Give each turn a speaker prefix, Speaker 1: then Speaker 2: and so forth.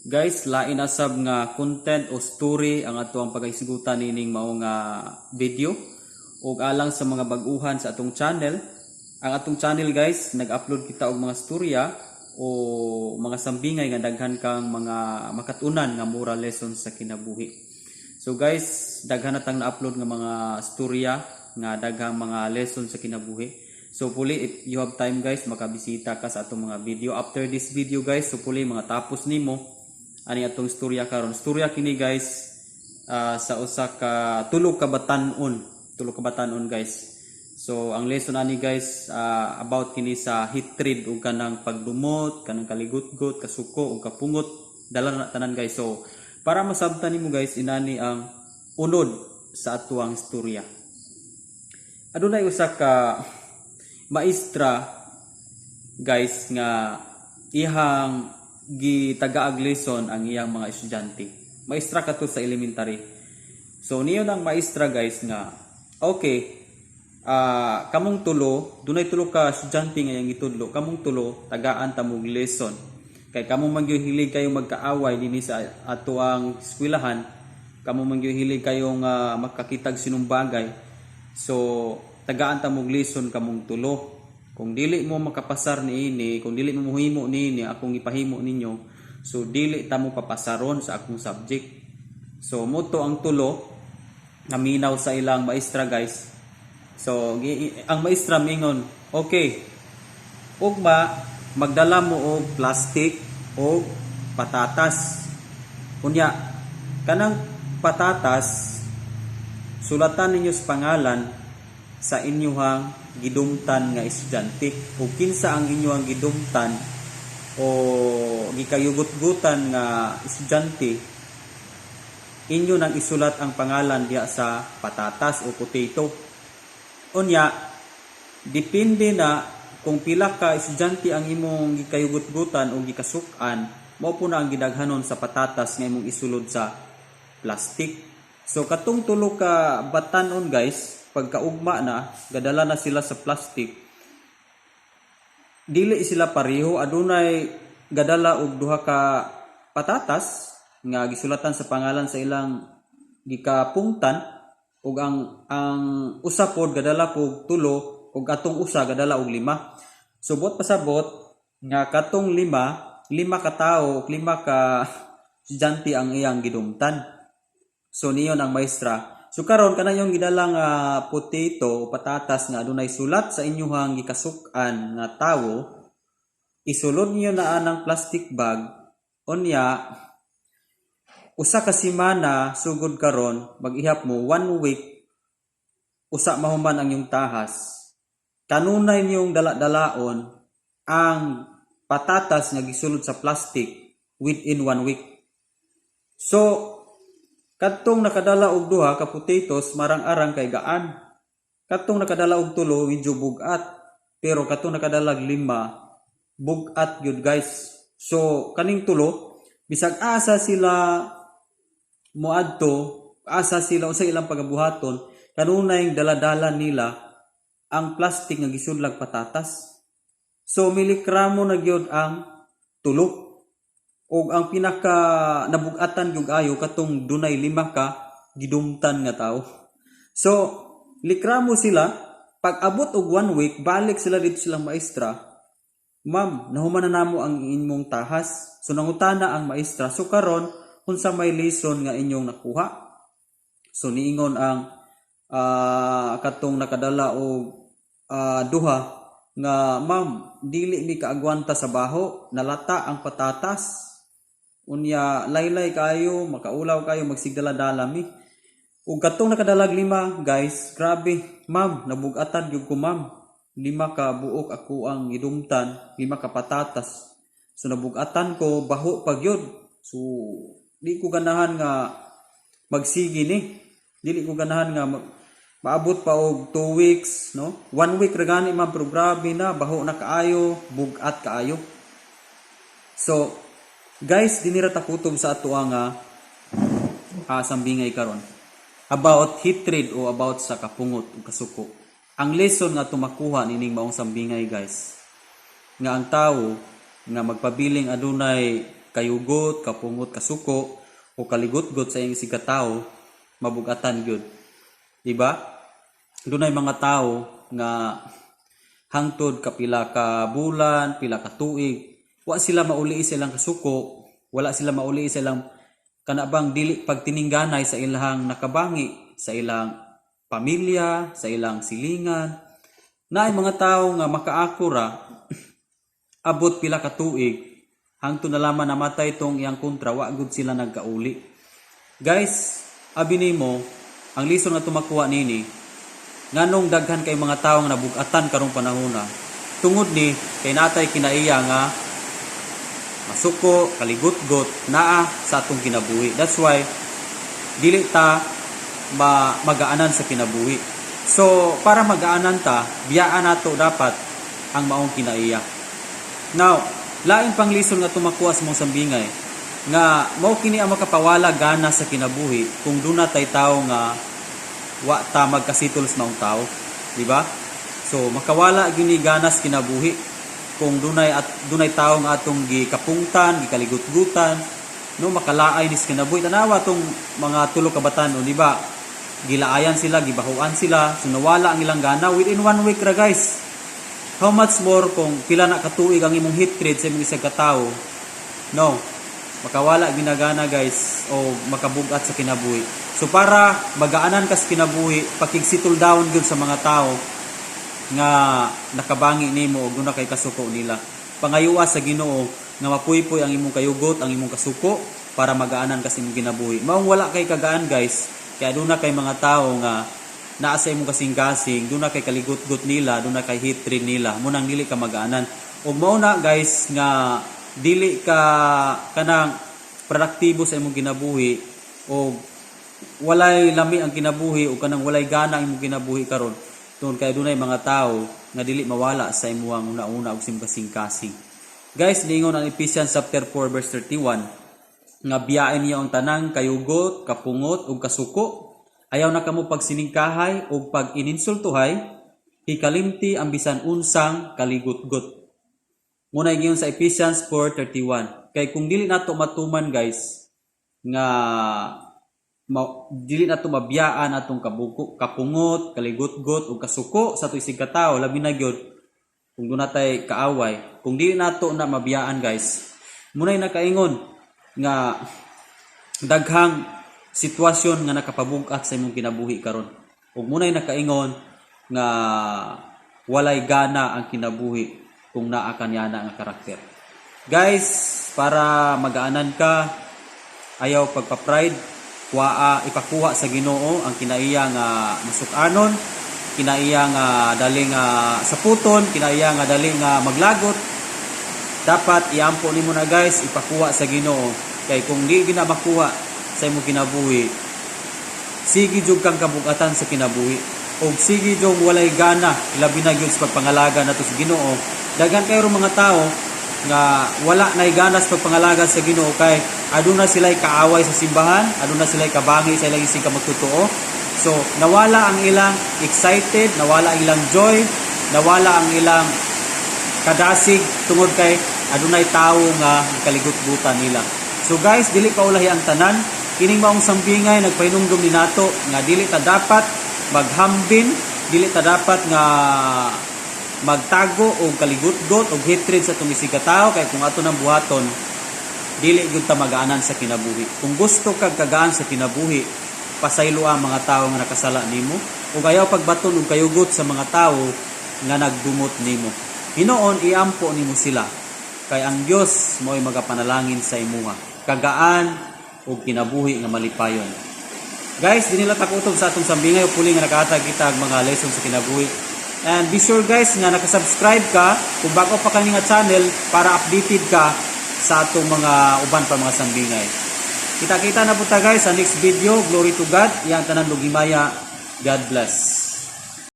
Speaker 1: Guys, lain asab nga content o story ang ato ang pagahisgutan nining mao nga video. Ug alang sa mga bag-uhan sa atong channel, ang atong channel, guys, nag-upload kita og mga storya o mga sambingay nga daghan kang mga makatunan nga moral lessons sa kinabuhi. So guys, daghan na tang na-upload nga mga storya nga daghang mga lesson sa kinabuhi. So puli, if you have time, guys, makabisita ka sa atong mga video. After this video, guys, so puli mga tapos nimo ani atong storya karon. Storya kini, guys, sa usa ka tulo ka batan-on, tulo ka batan-on, guys. So ang lesson ani, guys, about kini sa hatred ug kanang pagdumot, kanang kaligutgot, kasuko ug kapungot, dala na tanan, guys. So para masabtan nimo, guys, inani ang unod sa atuang istorya. Adunay usa ka maestra, guys, nga ihang gitagaag lesson ang iyang mga estudyante. Maestra kato sa elementary. So niyo nang maestra, guys, nga okay, kamong tulo, dunay tulo ka estudyante nga iyang gitudlo, kamong tulo tagaan ta mog lesson. Kay kamo man gyud hilig kayo magkaaway dinhi sa atoang eskwelahan, kamo man gyud hilig kayong makakitag sinumbagay. So tagaan ta mog lesson kamong tulo. Kung dili mo makapasar niini, kung dili mo mohimo niini akong ipahimo ninyo, so dili ta mo papasaron sa akong subject. So moto ang tulo naminaw sa ilang maestra, guys. So ang maestra mingon, "Okay. Ugma magdala mo og plastic o patatas. Unya kanang patatas, sulatan ninyo sa pangalan sa inyuhang gidumtan nga estudyante o kinsa ang inyuhang gidumtan o gikayugot-gutan nga estudyante, inyo nang isulat ang pangalan diha sa patatas o potato. Unya, depende na kung pila ka estudyante ang imong gikayugot-gutan o gikasuk-an, mao po na ang gidaghanon sa patatas nga imong isulod sa plastic." So katong tulo ka batanon, guys, pagkaugma na, gadala na sila sa plastic. Dili sila pareho, adunay gadala og duha ka patatas nga gisulatan sa pangalan sa ilang gikapungtan, ug ang usa pod gadala og tulo, ug atong usa gadala og lima. So buot pasabot nga katong lima, lima ka tawo, lima ka estudyante ang iyang gidumtan. So niyon ang maestra. So karon, kana yung gidala nga potato o patatas nga adunay sulat sa inyuhang gikasuk-an nga tawo, isulod niyo na anang plastic bag. Unya usa ka semana sugod karon, mag-ihap mo one week, usa mahuman ang inyong tahas, kanunay niyong dala-dalaon ang patatas nga gisulod sa plastic within one week. So kadtong nakadala og duha ka potatoes, marang-arang kay gaan. Kadtong nakadala og tulo, medyo bugat, pero kadtong nakadala og lima, bugat gyud, guys. So kaning tulo, bisag asa sila moadto, asa sila, unsa ilang pagabuhaton, kanunay dala-dala nila ang plastic nga gisudlag patatas. So milikramo na gyud ang tulo. Og ang pinaka nabugatan gyud ayo, katong dunay lima ka gidumtan nga tao. So likramo sila, pag abot og one week, balik sila dito silang maestra. "Ma'am, nahuman na namo ang inyong tahas." So nangutana ang maestra, "So karon, unsa may lesson nga inyong nakuha?" So niingon ang katong nakadala og duha nga, "Ma'am, dili mi kaagwanta sa baho, nalata ang patatas. Unya laylay kayo, makaulaw kayo, magsigdala-dala mi." Ug katong nakadalag lima, guys, grabe, "Ma'am, nabugatan gyud ko, ma'am. Lima ka buok ako ang gidumtan, lima ka patatas. So nabugatan ko, baho pa gyud. So di ko ganahan nga magsige ni. Dili ko ganahan nga maabot pa og 2 weeks, no? One week ra gani, ma'am, pero grabe na, baho na kaayo, bugat kaayo." So, guys, dinira ta kutob sa ato nga sambingay karon. About hatred o about sa kapungot o kasuko. Ang lesson nga tumakuha nining maong sambingay, guys, nga ang tawo nga magpabiling adunay kayugot, kapungot, kasuko o kaligutgot sa iyang isig tawo, mabugatan gyud. Di ba? Dunay mga tao nga hangtod kapila ka bulan, pila ka tuig, wa sila mauli sa ilang kasuko, wala sila mauli sa ilang kana bang dili pagtiningganay sa ilang nakabangi, sa ilang pamilya, sa ilang silingan. Naay mga tao nga makaako ra abot pila ka tuig, hangtod nalaman namatay tong iyang kontra, wa gud sila nagkauli. Guys, abi nimo ang lesson nga tumakuha nini, nganong daghan kay mga tawo nga nabugatan karong panahona? Tungod ni kay natay kinaiya nga masuko, kaligutgot naa sa atong kinabuhi. That's why dili ta magaanan sa kinabuhi. So para magaanan ta, biyaan nato dapat ang maong kinaiya. Now, lain pang lesson nga tumakuha sa maong sambingay nga mao kini ang makapawala gana sa kinabuhi kung duna tay tawo nga wa ta magkasitol sa maong tao, di ba? So makawala gyud ni gana sa kinabuhi kung dunay at dunay tawo nga atong gikapungtan, gikaligutgutan, no? Makalaay ni sa kinabuhi. Tanawa tong mga tulo ka batan-on, di ba? Gilaayan sila, gibahuan sila, so nawala ang ilang gana within one week ra, guys. How much more kung pila na katuig ang imong hatred sa imong isang katawo, no? Makawala ginagana, guys, o makabugat sa kinabuhi. So para magaanan ka sa kinabuhi, pakig-settle down gyud sa mga tao nga nakabangi nimo o duna kay kasuko nila. Pangayua sa Ginoo nga mapuypoy ang imong kayugot, ang imong kasuko, para magaanan ka sa imong kinabuhi. Maong wala kay kagaan, guys, kaya duna kay mga tao nga naa sa imong kasing-kasing, duna kay kaligutgot nila, duna kay hatred nila, munang dili ka magaanan. Ug mao na, guys, nga dili ka kanang produktibo sa imong kinabuhi o walay lami ang kinabuhi o kanang walay gana ang imong kinabuhi karon tungod kay dunay mga tao nga dili mawala sa imong una-una ug sa imong kasing-kasing. Guys, niingon ang Ephesians chapter 4 verse 31 nga biyain niyo ang tanang kayugot, kapungot ug kasuko. Ayaw na kamo pagsiningkahay ug pag-ininsultuhay, hikalimti ang bisan unsang kaligutgot. Muna ingon sa Ephesians 4:31. Kay kung dili nato matuman, guys, nga dili nato mabiyaan atong kabuko, kapungot, kaligutgot ug kasuko sa atong isig katawo, labi na gyud kung duna tay kaaway. Kung dili nato na mabiyaan, guys, munay nakaingon nga daghang sitwasyon nga nakapabug-at sa imong kinabuhi karon. Ug munay nakaingon nga walay gana ang kinabuhi kung naa ka niana nga karakter. Guys, para magaanan ka, ayaw pagpa-pride, kuhaa, ipakuha sa Ginoo ang kinaiya nga masukanon, kinaiya nga dali nga saputon, kinaiya nga dali nga maglagot. Dapat iampo nimo na, guys, ipakuha sa Ginoo, kay kung di gina makuha sa imong kinabuhi, sige jud kang kabugatan sa kinabuhi og sige jud walay gana, labi na gyud sa pagpangalaga nato sa Ginoo. Daghan kayo mga tao nga wala nay gana sa pagpangalaga sa Ginoo kay aduna sila'y kaaway sa simbahan, aduna sila'y kabangi sa ilang isig ka magtotoo. So nawala ang ilang excited, nawala ang ilang joy, nawala ang ilang kadasig tungod kay adunay tawo nga kaligutgutan nila. So guys, dili pa ulahi ang tanan. Kining maong sambingay nagpahinumdum ni nato nga dili ta dapat maghambin, dili ta dapat nga magtago og kaligutgot og hatred sa atong isig katawo, kay kung ato nang buhaton, dili gyud ta magaanan sa kinabuhi. Kung gusto kag kagaan sa kinabuhi, pasaylo ang mga tawo nga nakasala nimo ug ayaw pagbaton og kayugot sa mga tawo nga nagdumot nimo. Hinuon iampo nimo sila kay ang Dios mo'y magapanalangin sa imuha. Kagaan ug kinabuhi nga malipayon. Guys, dinhi lang ta kutob sa atong sambingay. Hopefully nga nakahatag kita og mga lesson sa kinabuhi. And be sure, guys, nga nakasubscribe ka kung bago pa kani nga channel para updated ka sa atong mga uban pa mga sambingay. Kita-kita na po ta, guys, sa next video. Glory to God. Iyang tanan himaya. God bless.